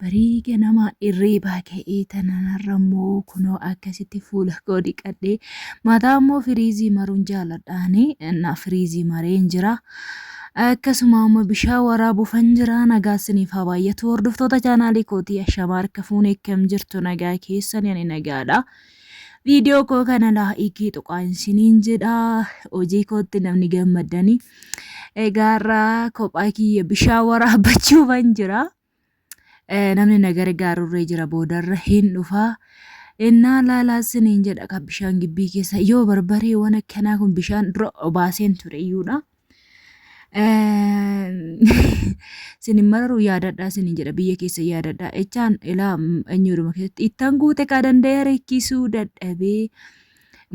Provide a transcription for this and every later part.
Barii ganamaa irriibaa ka'ee tanan har'a immoo kunoo akkasitti fuula koo dhiqadhee mataa immoo firiizii maruun jaaladhaani na firiizii mareen jira. Akkasuma amma bishaan waraabuufan jira nagaa isiniif haa baay'atu hordoftoota chaanaalii kootii ashamaa harka fuunee akkam jirtu nagaa keessan ani nagaadha. Viidiyoo koo kana laayikii tuqaa isiniin jedha hojii kootti namni gammaddanii. Egaa har'a kophaa kiyya bishaan waraabbachuufan jira. Namni na gargaarurree jira boodarra hin dhufa. Innaa laalaa isiniin jedha kan bishaan gibbii keessa yoo barbareewwan akkanaa kun bishaan dura obaaseen ture iyyuudha. Isin hin mararuu yaadadhaa isiniin jedha biyya keessa yaadadhaa jechaan ilaa eenyuudhuma keessatti ittan guute kaa danda'ee harkisuu dadhabee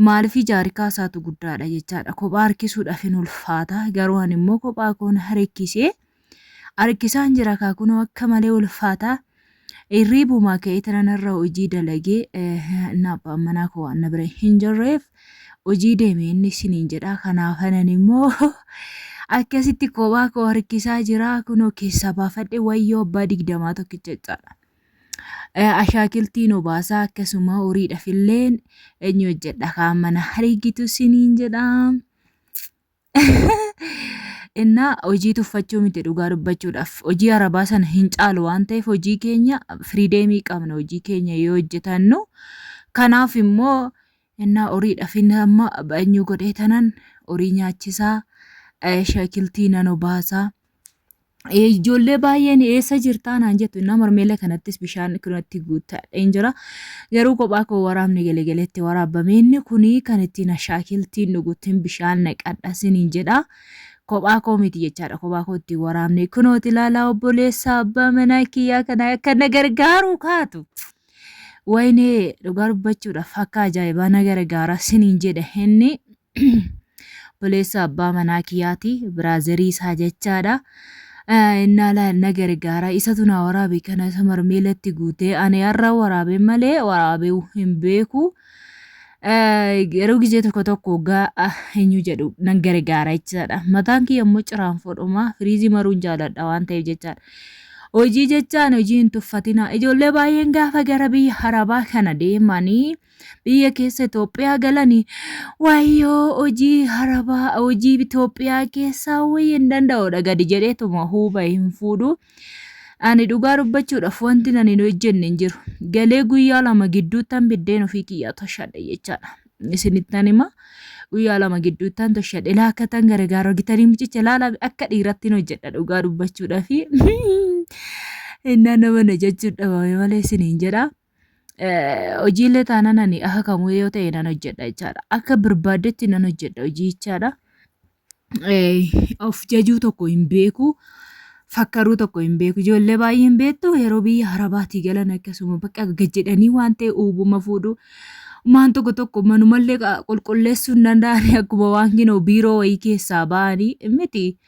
maaliif jaarikaa isaatu guddaadha jechaadha kophaa harkisuudhaaf hin ulfaata garuu ani immoo kophaa koon harkisee Harkisaan jira kaa kunoo akka malee ulfaata. Hirriibuma ka'ee tanan irra hojii dalagee inni abbaan manaa koo waan na bira hin jirreef hojii deeme inni isiniin jedha. Kanaaf anan immoo akkasitti kophaa koo harkisaa jira kunoo keessaa baafadhe wayyoo abbaa 20 tokkicha jechaadha. Ashaakiltiin obaasaa akkasuma horiidhaaf illee eenyu hojjedha kaan mana hariigitu isiniin jedha. Innaa hojii tuffachuu miti dhugaa dubbachuudhaaf hojii arabaa sana hin caalu waan ta'eef hojii keenya firiideemii qabna hojii keenya yoo hojjetannu kanaaf immoo innaa horiidhaaf inni amma eenyu godhee tanan horii nyaachisaa shakiltii nan obaasaa. Ijoollee baay'een eessa jirtaa naan jettu innaa marmeela kanattis bishaan kanatti guuttadheen jira. Garuu kophaa koo waraabni galegaletti waraabame inni kuni kan ittiin ashaakiltiin dhuguttiin bishaan naqadha siniin jedha. Kophaa koo miti jechaadha kophaa koo ittiin waraabne kunooti ilaalaa obboleessa abbaa manaa kiyyaa kana akka na gargaaru kaatu. Wayinee dhugaa dubbachuudhaaf akka ajaa'ibaa na gargaara siniin jedha inni. Obboleessa abbaa manaa kiyyaati biraazerii isaa jechaadha. Innaa laal na gargaara isatu na waraabe kana isa marmeelatti guutee ani har'a waraabee malee waraabee hin beeku. Yeroo gizee tokko tokko hoggaa eenyu jedhu nan gargaara jechaadha. Mataan kiyya immoo ciraan fudhuma firiizii maruun jaaladha waan ta'eef jechaadha. Hojii jechaan hojii hin tuffatina. Ijoollee baay'een gaafa gara biyya arabaa kana deemanii biyya keessa Itoophiyaa galanii wayyoo hojii harabaa hojii Itoophiyaa keessaa wayii hin danda'udha gadi jedheetuma huuba hin fuudhu. Ani dhugaa dubbachuudhaaf wanti ani hin hojjenne hin jiru. Galee guyyaa 2 gidduuttan biddeen ofii kiyyaa toshadhe jechaadha. Isinittan hima guyyaa 2 gidduuttan toshadhe. Ilaa akkatan gargaaru argitanii mucicha ilaala akka dhiiratti hin hojjedha dhugaa dubbachuudhaaf. Innaa nama na jechuun dhabame malee isiniin jedha. Hojiilee taanaan ani akka kamuu yoo ta'e nan hojjedha jechaadha. Akka barbaaddetti nan hojjedha hojii jechaadha. Of jajuu tokko hin beeku. Fakkaruu tokko hin beeku. Ijoollee baay'een beektu yeroo biyya Arabaatii galan akkasuma bakka gad jedhanii waan ta'e uubuma fuudhu. Waan tokko tokko manumallee qulqulleessuu hin danda'ani akkuma waan kinoo biiroo wayii keessaa ba'anii miti.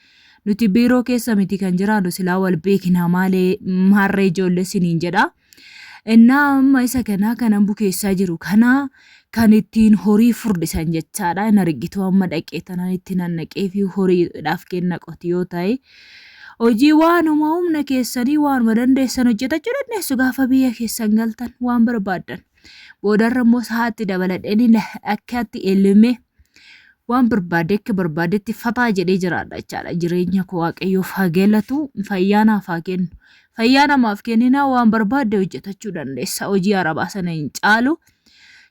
Nuti biiroo keessa miti kan jiraannu silaa wal beeknaa maalee maarree ijoollee siniin jedha. Innaa amma isa kanaa kanan bukeessaa jiru kana kan ittiin horii furdisan jechaadha. Hin argitu amma dhaqee tanan itti nannaqee fi horiidhaaf kenna qotiyoo ta'e. Hojii waanuma humna keessanii waanuma dandeessan hojjetachuu dandeessu gaafa biyya keessan galtan waan barbaaddan. Boodarra immoo sa'aatti dabaladheen akkatti elmee waan barbaade akka barbaadetti fataa jedhee jiraadha jechaadha. Jireenya koo Waaqayyoof haa galatu, fayyaa naaf haa kennu. Fayyaa namaaf kenninaa waan barbaadde hojjetachuu dandeessa. Hojii arabaa sana hin caalu.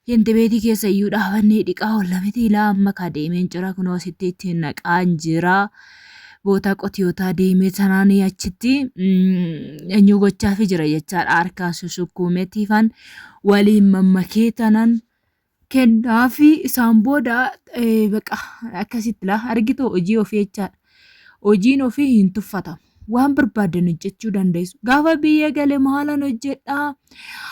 Shintibeetii keessa iyyuu dhaabannee dhiqaa oolla miti ilaa amma kaa deemeen jira kunoo asitti ittiin naqaan jira. Bootaa qotiyootaa deemee sanaan achitti eenyu gochaafi jira jechaadha. Harkaan susukkuumeetiifan waliin mammakee tanan kennaafi isaan booda baqa akkasitti laa argitu hojii ofii jechaadha. Hojiin ofii hin tuffatamu. Waan barbaadan hojjechuu dandeessu. Gaafa biyya gale maalan hojjedhaa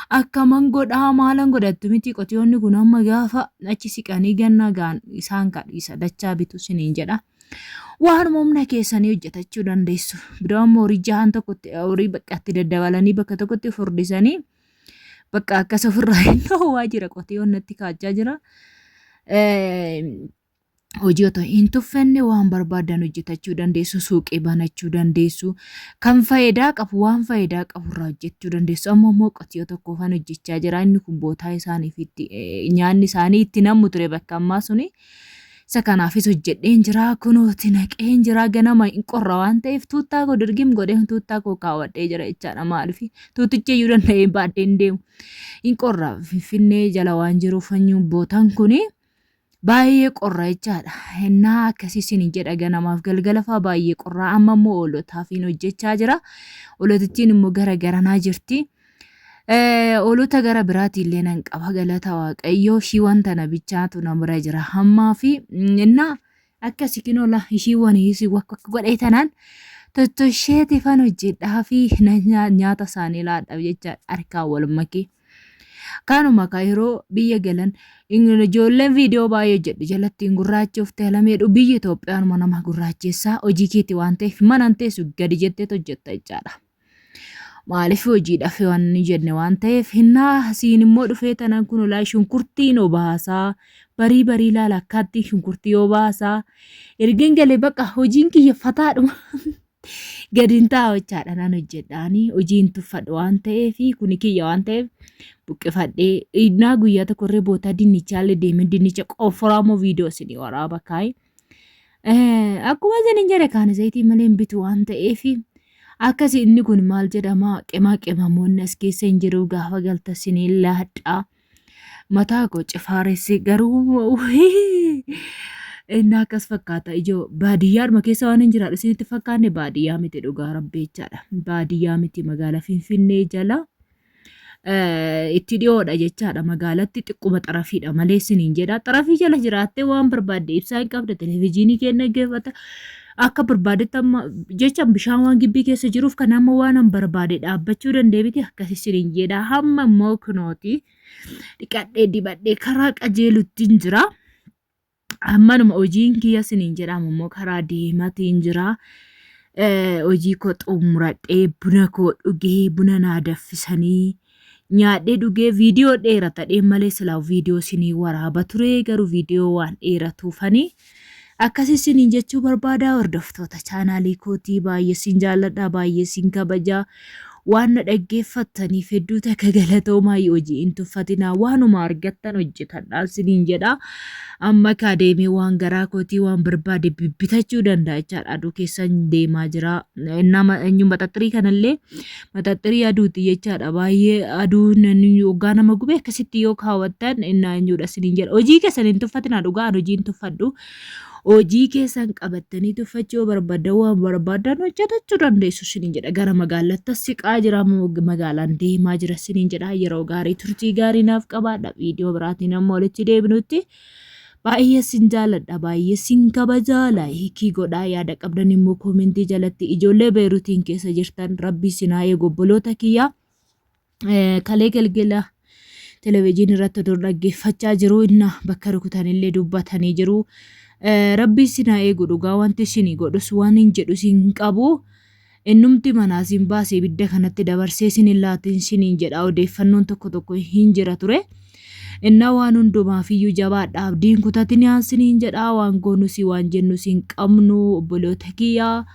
akkaman godhaa maalan godhattu miti qotiyoonni kun amma gaafa achi siqanii ganna gaan isaan kadhiisa dachaa bitu siniin jedha. Waanuma humna keessanii hojjetachuu dandeessu. Biroo amma horii jahan tokkotti horii bakka itti daddabalanii bakka tokkotti furdisanii bakka akkas ofirraa hin dhoowwaa jira qotiyoon natti kaachaa jira. Hojii otoo hin tuffenne waan barbaadan hojjetachuu dandeessu, suuqii banachuu dandeessu, kan faayidaa qabu waan faayidaa qabu irraa hojjechuu dandeessu. Amma immoo qotiyoo tokkoofan hojjechaa jira. Inni kun bootaa isaaniif itti nyaanni isaanii itti nammu ture bakka ammaa suni. Isa kanaafis hojjedheen jira. Kunooti naqeen jira. Ganama hin qorra waan ta'eef tuuttaa koo dirgim godhee tuuttaa koo kaawwadhee jira jechaadha. Maaliif tuutticha iyyuu danda'ee baadhee hin deemu. Hin qorra Finfinnee jala waan jiruuf bootaan kuni. Baay'ee qorra jechaadha. Hennaa akkasii isiniin jedha ganamaaf galgala fa'aa baay'ee qorra. Amma immoo hoolotaafin hojjechaa jira. Hoolotittiin immoo gara garanaa jirti. Hoolota gara biraatii illee nan qaba galata waaqayyoo. Ishii wanta na bichaatu na bira jira hammaa fi innaa akkasi kinoo la ishii waniis wakka godhee tanaan tottosheetifan hojjedhaa fi nyaata isaanii laadhaaf jecha harkaan wal makee. Kanuma ka yeroo biyya galan ijoolleen viidiyoo baay'ee hojjedhu jalatti hin gurraachofte halameedhu biyyi Itoophiyaanuma nama gurraachessaa hojii keeti waan ta'eef mana hin teessu gadi jetteet hojjetta jechaadha. Maaliif hojiidhaaf waan hin jenne waan ta'eef hinnaa asiin immoo dhufee tanan kun olaa shunkurtiin obaasaa barii barii laala akkaatti shunkurtii obaasaa ergan galee bakka hojiin kiyya fataadhuma. Gadi hin taa'u jechaadha nan hojjedhaani hojii hin tuffadhu waan ta'eef kuni kiyya waan ta'eef buqqifadhee innaa guyyaa tokko irree bootaa dinnichaallee deemee dinnicha qofforaa immoo viidiyoo isinii waraaba kaa'e. Akkuma isiniin jedhe kaan zayitii malee hin bitu waan ta'eef akkasi inni kun maal jedhama qimaa qimamoonni as keessa hin jiru gaafa galta isiniin laadhaa. Mataa koo cifaaressi garuu inni akkas fakkaata ijoo baadiyyaadhuma keessa waan hin jiraadhu isinitti fakkaanne baadiyyaa miti dhugaa rabbi jechaadha. Baadiyyaa miti magaalaa Finfinnee jala itti dhiyoodha jechaadha. Magaalatti xiqquma xarafiidha malee isiniin jedha. Xarafii jala jiraattee waan barbaadde ibsaa hin qabda televezyiinii kee dhaggeeffata. Akka barbaadetti amma jecha bishaan waan gibbii keessa jiruuf kan amma waan an barbaade dhaabbachuu danda'e miti akkasi isiniin jedha. Hamma immoo kunooti dhiqadhee dibadhee karaa qajeeluttiin jira. Ammanuma hojiin kiyya isiniin jedhamu immoo karaa deematiin jira. Hojii koo xumuradhee buna koo dhugee buna naa daffisanii nyaadhee dhugee viidiyoo dheerata dhee malee silaa viidiyoo isinii waraaba ture garuu viidiyoo waan dheeratuufani akkasi isiniin jechuu barbaada hordoftoota chaanaalii kootii baay'ee isin jaalladha baay'ee isin kabaja waan na dhaggeeffattaniif hedduu takka galatoomaa hojii hin tuffatinaa waanuma argattan hojjetadhaa isiniin jedha amma kaa deemee waan garaa kootii waan barbaade bibbitachuu danda'a jechaadha aduu keessan deemaa jira nama eenyu maxaxirii kanallee Maxaxxirii aduuti jechaadha. Baay'ee aduun hoggaa nama gube akkasitti yoo kaawwattan innaa eenyudha isiniin jedha. Hojii keessan hin tuffatinaa dhugaa ani hojii hin tuffadhu. Hojii keessan qabattanii tuffachuu yoo barbaaddan waan barbaaddan hojjetachuu dandeessu isiniin jedha. Gara magaalattas siqaa jira magaalaan deemaa jira isiniin jedha. Yeroo gaarii turtii gaarii naaf qabaadha. Viidiyoo biraatiin amma walitti deebinutti. Baay'ee sin jaaladha baay'ee sin kabaja laayikii godhaa yaada qabdan immoo koomentii jalatti ijoollee Beeruutiin keessa jirtan rabbii sin haa eegu obboloota kiyya kalee galgala televezyiinii irratti odoo dhaggeeffachaa jiru inna bakka rukutanillee dubbatanii jiru rabbii sin haa eegu dhugaa wanti isin godhus waan hin jedhus hin qabu. Innumti manaa sin baase ibidda kanatti dabarsee sin hin laatin siniin jedha odeeffannoon tokko tokko hin jira ture. Innaa waan hundumaafiyyuu jabaadha abdiin kutatinaan siniin jedha waan goonusi waan jennus hin qabnu obboloota kiyyaa.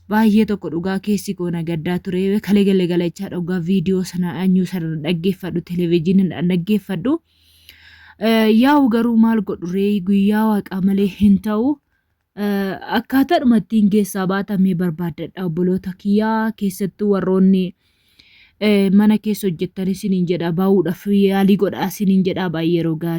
Baay'ee tokko dhugaa keessi koo na gaddaa ture kalee galgala jechaa dhugaa viidiyoo sana anyuu sana dhaggeeffadhu televezyiiniin dhaggeeffadhu. Yaa'u garuu maal godhu ree guyyaa waaqaa malee hin ta'u. Akkaataadhuma ittiin keessaa baatamee barbaaddadha obboloota kiyyaa keessattuu warroonni mana keessa hojjettan isiniin jedha bahuudhaaf yaalii godhaa isiniin jedha baay'ee yeroo gaarii.